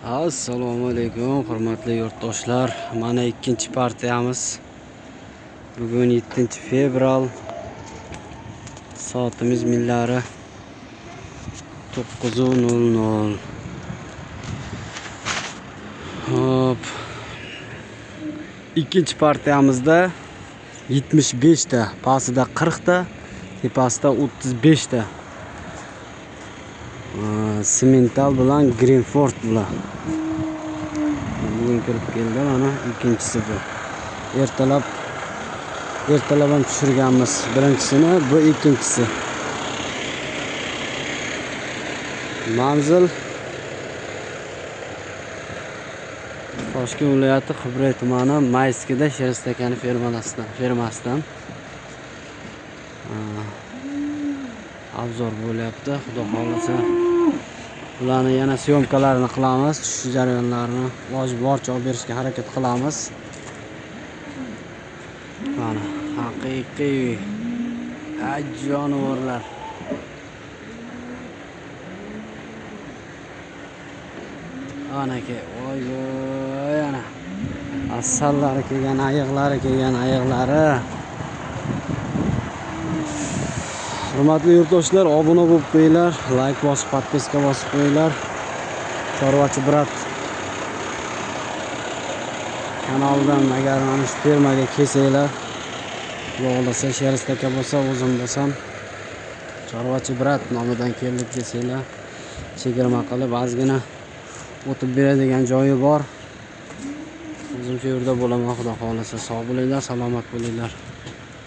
Assalomu alaykum hurmatli yurtdoshlar. Mana ikkinchi partiyamiz. Bugun 7-fevral. Soatimiz millari 9:00. Hop. Ikkinchi partiyamizda 75 ta, pastida 40 ta, tepasida 35 ta. Simental bilan Greenford bilan bugun kirib keldi. Mana ikkinchisi bu. Ertalab ham tushirganmiz birinchisini, bu ikkinchisi. Manzil Toshkent viloyati Qibray tumani Mayskida Sheristakani fermasidan obzor bo'lyapti. Xudo xohlasa ularni yana syomkalarini qilamiz, tushish jarayonlarini iloji boricha olib berishga harakat qilamiz. Mana haqiqiy jonivorlar. Anaki, voy voy, ana asallari kelgan, ayiqlari kelgan, ayiqlari. Hurmatli yurtdoshlar, obuna bo'lib qo'yinglar, like bosib, podpiska bosib qo'yinglar. Chorvachi brat kanalidan agar mana shu fermaga kelsanglar, xudo xohlasa Sheristaka bo'lsa, o'zim bo'lsam Chorvachi brat nomidan keldik desanglar, chegirma qilib ozgina o'tib beradigan joyi bor. O'zim shu yerda bo'laman, xudo xohlasa. Sog' bo'linglar, salomat bo'linglar.